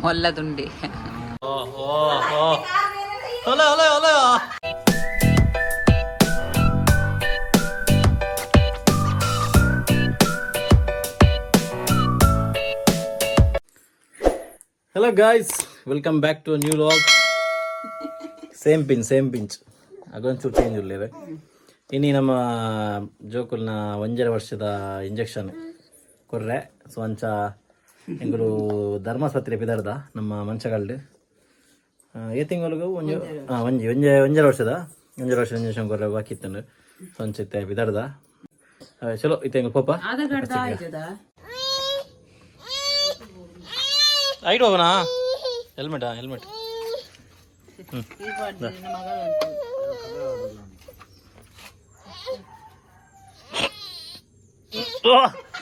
ಮೊಲ್ಲದುಂಡೆ. Hello guys, welcome back to new vlog. Same pinch, same pinch. ಅದೊಂಚೂರು change ಇರಲಿಲ್ಲ. ಇನ್ನು ನಮ್ಮ ಜೋಕುಲ್ನ 1.5 ವರ್ಷದ ಇಂಜೆಕ್ಷನ್ ಕೊರ್ರೆ. ಸೊ ಅಂಚ ಎಂಗುಲು ಧರ್ಮಾಸ್ಪತ್ರೆ ಪಿದಾರ್ದ ನಮ್ಮ ಮಂಚಗಲ್ಡ್. ಏ ತಿಂಗಳಿಗೆ ಒಂಜಿ, ಹಾಂ, ಒಂಜಿ ಒಂಜೆ 1.5 ವರ್ಷದ ಇಂಜೆಕ್ಷನ್ ಕೊರ್ರೆ ಬಾಕಿ ಇತ್ತು. ಸೊ ಅಂಚ ಇತ್ತೆ ಪಿದಾರ್ದ. ಚಲೋ ಇತ್ತೆ ಎಂಗುಲು ಪೋಪ. ಐಟ್ ಹೋಗೋಣ. ಹೆಲ್ಮೆಟಾ? ಹೆಲ್ಮೆಟ್.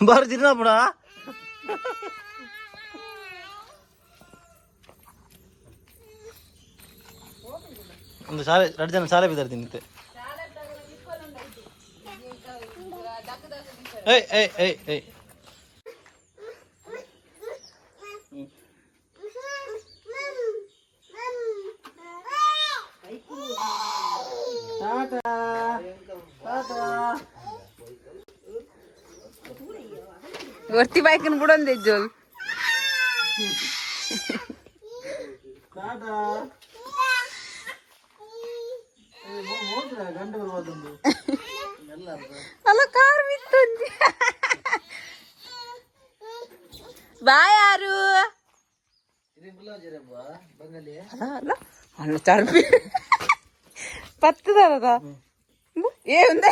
ಬಾರಿ ತಿನ್ನಪಡ. ಒಂದು ಶಾಲೆ ಎರಡು ಜನ ಶಾಲೆ ಬಿದ್ದಾರೆ ತಿನ್ನಿತ್ತೆ. ಏಯ್ ಏಯ್ ಏಯ್ ಏಯ್. ಒರ್ತಿ ಬೈಕನ್ ಬಿಡೊಂದೆ ಜೋಲ್. ಅಲ್ಲ, ಕಾರ್ ಬಿತ್ತೊಂಜಿ. ಬಾಯ್ ಯಾರು? ಅಲ್ಲ ಅಲ್ಲ ಅಲ್ಲ, ಚರ್ಪಿ ಪತ್ತದದ. ಏ ఉందే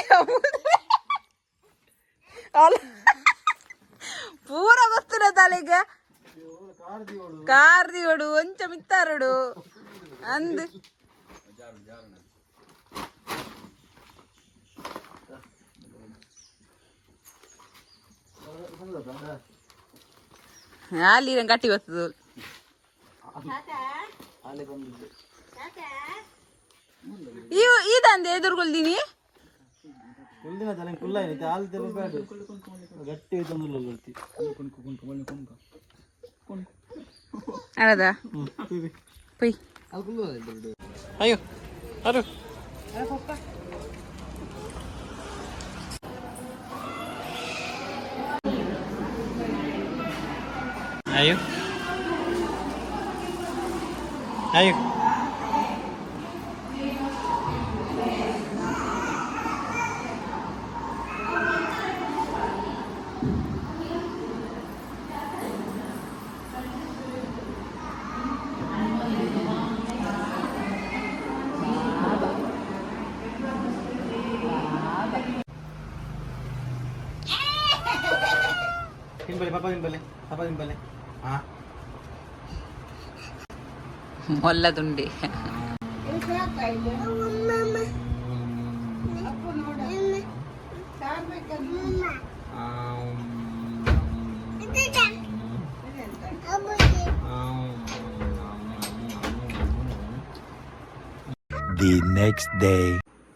ಅಲ್ಲ, ಪೂರ ಗೊತ್ತಿರ ತಲೆಗ. ಕಾರ್ ದಿವಡು ಒಂಚ ಮಿತ್ತಾರಡು ಅಂದ್. ಅಲ್ಲಿ ಗಟ್ಟಿ ಬರ್ತದ. ಇದಂದೆ ಎದುರುಗೊಳ್ದೀನಿ. ಕುಲ್ದಿನ ತಲೆ ಕುಲ್ಲ ಏನಿತ್ತು ಹಾಲು ತೆಲ ಗಟ್ಟಿ ತಂದು. ಅಳದ ಪೊಯ್. ಅಯ್ಯೋ, ಅರು. ಅಯ್ಯೋ ಅಯ್ಯೋ. ತಿಂಬಲೆ ಪಾಪ, ತಿಂಬಲೆ ಪಾಪ, ತಿಂಬಲೆ. ಹಾ. ಮೊಲ್ಲದುಂಡೆ. The next day.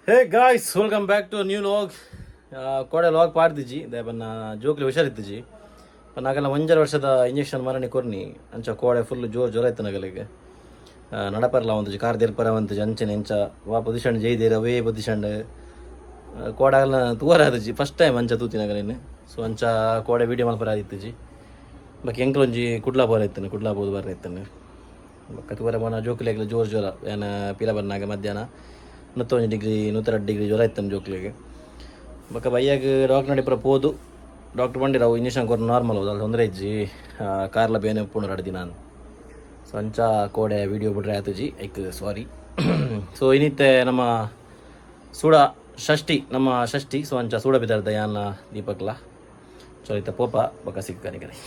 Hey guys, welcome back to new vlog. ಕೋಡೆ ಲಾಗ್ ಪಾಡ್ದಿಜಿ ದೇಬನ್ನ ಜೋಕ್ಲಿ ಹುಷಾರಿದ್ದಿಜಿ. ನಾಗೆಲ್ಲ 1.5 ವರ್ಷದ ಇಂಜೆಕ್ಷನ್ ಮರಣಿ ಕೊರ್ನಿ. ಅಂಚ ಕೋಡೆ ಫುಲ್ ಜೋರು ಜ್ವರ ಇತ್ತು ನಗಲಿಗೆ. ನಡಪರ್ಲ ಒಂದು ಕಾರ್ ದೇರ್ಪರ ಒಂದು ಅಂಚನೆ ಎಂಚ ವಾ ಪೊಸಿಷನ್ ಜೈದೇರ ಅವೇ ಪೊಸಿಷನ್ ಕೋಡಾಗಲ ತೂವರ ಆದಿಜಿ. ಫಸ್ಟ್ ಟೈಮ್ ಅಂಚ ತೂತಿನಗಲೇನು. ಸೊ ಅಂಚ ಕೋಡೆ ವೀಡಿಯೋ ಮಲ್ಪರ ಆದಿತ್ತಿಜಿ. ಬಾಕಿ ಎಂಕಲೊಂಜಿ ಕುಡ್ಲಾ ಬೋರ ಇತ್ತನೆ, ಕುಡ್ಲಾ ಬೋದು ಬರ ಇತ್ತನೆ. ಬೊಕ್ಕ ತೂವರ ಪೋನ ಜೋಕುಲೆಗ್ಲ ಜೋರು ಜ್ವರ. ಏನ ಪಿರ ಬನ್ನಾಗ ಮಧ್ಯಾಹ್ನ 101 ಡಿಗ್ರಿ, 102 ಡಿಗ್ರಿ ಜ್ವರ ಇತ್ತನ ಜೋಕ್ಲೆಗ್. ಬೊಕ್ಕ ಬಯ್ಯಾಗ ಡಾಕ್ಟರ್ ನಡಿಪುರ ಪೋದು ಡಾಕ್ಟರ್ ಬಂದಿರ, ಅವು ಇಂಜೆಕ್ಷನ್ ಕೊರ್ ನಾರ್ಮಲ್ ಹೌದು, ಅಲ್ಲಿ ತೊಂದರೆ ಇಜ್ಜಿ, ಕಾರ್ಲ ಬೇನೆ ಉಪ್ಪುಂಡು 2 ದಿನ. ಸೊ ಅಂಚ ಕೋಡೆ ವೀಡಿಯೋ ಬಿಡ್ರೆ ಆತುಜಿ, ಐಕ್ ಸಾರಿ. ಸೊ ಇನ್ನಿತ್ತೆ ನಮ್ಮ ಸೂಡ ಷಷ್ಠಿ, ನಮ್ಮ ಷಷ್ಠಿ. ಸೊ ಅಂಚ ಸೂಡ ಬಿದ್ದಾರ್ದ ಯಾನ ದೀಪಕ್ಲ. ಸೊ ಇತ್ತ ಪೋಪ, ಬೊಕ್ಕ ಸಿಕ್ಕನಿ ಕರೆ.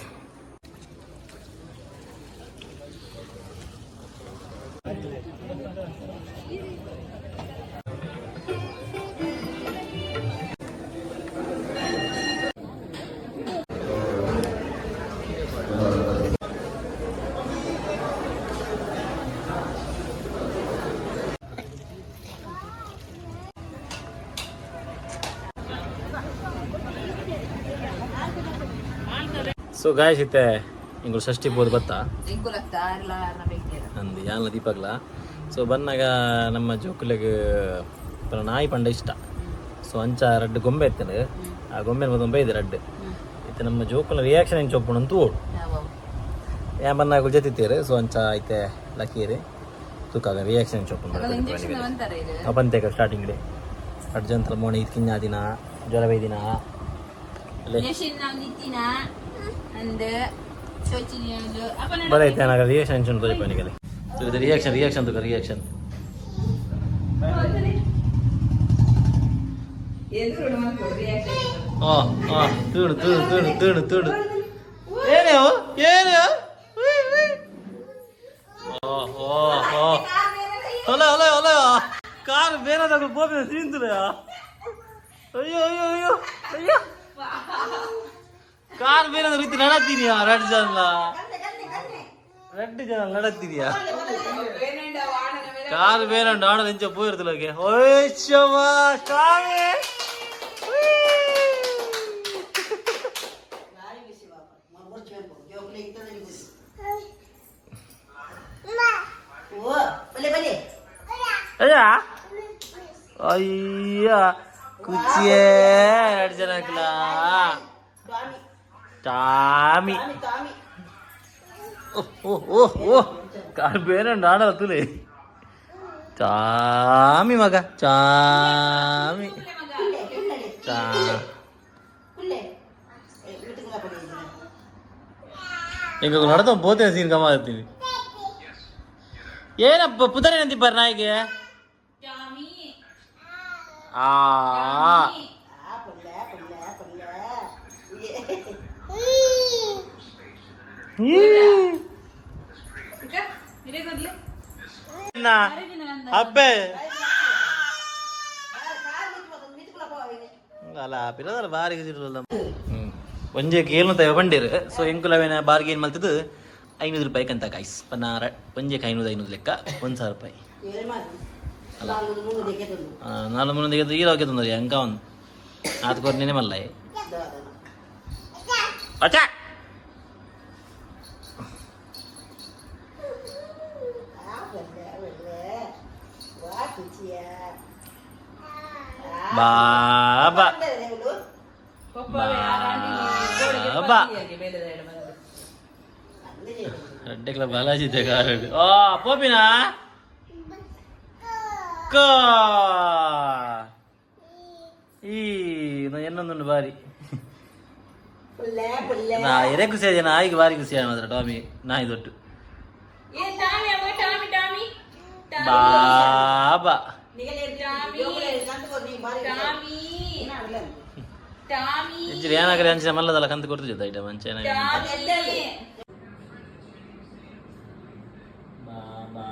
ಸೊ ಗಾಯ್ಸ್, ಇತ್ತೆ ಇಂಗುಳು ಷಷ್ಠಿ ಬೋದು ಬತ್ತಾ ಅಂದು ಯಾನ್ಲ ದೀಪಕ್ಲ. ಸೊ ಬನ್ನಾಗ ನಮ್ಮ ಜೋಕುಲೆಗ್ ಪನ ನಾಯಿ ಪಂಡ ಇಷ್ಟ. ಸೊ ಅಂಚ ರಡ್ಡ್ ಗೊಂಬೆ ಇತ್ತಂಡು, ಆ ಗೊಂಬೆ ಗೊಂಬೆ ಇದೆ ರಡ್ಡ್ ಇತ್ತೆ. ನಮ್ಮ ಜೋಕುಲ ರಿಯಾಕ್ಷನ್ ಎಂಚ ಒಪ್ಪುಂಡು ಅಂತ ಓಡು. ಯಾ ಬನ್ನಾಗ ಜೊತಿತ್ತೀರು. ಸೊ ಅಂಚ ಐತೆ ಲಕ್ಕೀರು ತೂಕಾಗ ರಿಯಾಕ್ಷನ್ ಎಂಚ ಒಪ್ಪುಂಡು. ಅಪಂತೇಕ ಸ್ಟಾರ್ಟಿಂಗ್ ಡೇ ಅರ್ಜಂತಲ ಮೋಣೆ ಇದು ಕಿಂಜ ದಿನ ಜ್ವರ ಬೈದಿನ ಬರೈತೆ. ಏನಾಗ ರಿಯಾಕ್ಷನ್ ಎಂಚ ಉಂಟು ತೋರಿಪನಿಗಲ್ಲಿ. ರಿಯಾಕ್ಷನ್ ರಿಯಾಕ್ಷನ್ ತುಕ ರಿಯಾಕ್ಷನ್. ಆ ಆ ತೂಡು ತೂಡು ತೂಡು ತೂಡು ತೂಡು. ಏನೇ ಏನೇ? ಓ ಓ ಓ, ಒಲೆ ಒಲೆ ಒಲೆ. ಕಾರ್ ಬೇರೆ ಬೋಪಿನ ಸೀಂతుಲೇ. ಅಯ್ಯೋ ಅಯ್ಯೋ ಅಯ್ಯೋ ಅಯ್ಯೋ, ಕಾರ್ ಬೇರೆ ರೀತಿ ನಡತ್ತೀನಿಯಾ? ಎರಡು ಜನ, ಎರಡು ಜನ ನಡತ್ತೀನಿಯಾ? ಕಾರ್ ಬೇರೆ ಆಡಲ್ ಇಂಚ ಪೋಯಿರ್ತಲಕ್ಕೆ. ಓಯ್ ಶವ ಸ್ವಾಮಿ. ಅಯ್ಯ ಅಯ್ಯ, ಕುಚಿಯೇ ಎರಡು ಜನ ಹಾಕಲ. ಟಾಮಿ. ಓ ಓ ಓ, ಕಾರ್ ಬೇರೆ ಆಡಲ್ಲ ತುಲೆ. ಚಾಮಿ ಮಗ, ಚಾಮಿ ಚಾ. ಈಗ ನಡ್ದ ಬೋತೆ ಸೀನ್ ಕಮ್ಮ ಆಗ್ತೀನಿ. ಏನಪ್ಪ ಪುದರೇನಂತಿಪ್ಪಾರ ನಾಯಿಗೆ? ಆ ಅಪ್ಪೆ ಅಲ್ಲ ಪಿರದಲ್ಲ ಬಾರಿ. ಒಂಜೆ ಕೇಳು ತಯ ಬಂಡೀರು. ಸೊ ಎಂಕುಲವೇನ ಬಾರ್ಗೇನ್ ಮಲ್ತದ್ದು 500 ರೂಪಾಯಿ ಕಂತ ಕಾಯ್ಸ್ ಪನ್ನಾರ. ಒಂಜೆಗೆ 500 500 ಲೆಕ್ಕ 1000 ರೂಪಾಯಿ ಅಲ್ಲ. ನಾಲ್ ಮುನ್ನೊಂದು ಈ ಲೋಕೆ ತೊಂದರೆ ಅಂಕ ಒಂದು ಆತ್ ಕೊರ್ನೇನೆ ಮಲ್ಲ. ಅಚ್ಚಾ ಬಾಬಾ ಬಾಬಾ ರಡ್ಡೆಕ್ಲ ಬಾಲಾಜಿ ಕಾರು. ಓ ಪೋಪಿನಾ ಕಾ ಈ ಎನ್ನೊಂದುಂಡು ಬಾರಿ. ನಾ ಎರೆ ಖುಷಿ ಆಯ್ತು, ನಾಯಿಗೆ ಬಾರಿ ಖುಷಿ ಆಯ್ತು ಮಾತ್ರ. ಟಾಮಿ ನಾಯಿ ದೊಡ್ಡ ಬಾಬಾ. ಏನಾಗಲಿ ಅಂಚಿನ ಮಲ್ಲದಲ್ಲ ಕಂತು ಕೊಡ್ತಿದ್ದ ಐಟಮ್ ಅಂಚೆ. ಬಾಬಾ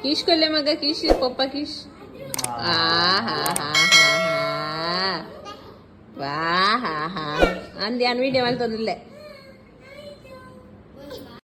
ಕಿಶ್ ಕೊಲ್ಲೆ ಮಗ, ಕಿಶ್ ಪಪ್ಪ ಕಿಶ್. ಆ ಹಾ ಹಾ ಹಾ ಹಾ ವಾ ಹಾ ಹಾ ಅಂದ್ ಯಾನ್ ವಿಡಿಯೋ ಮಲ್ತೊಂದಿಲ್ಲೆ.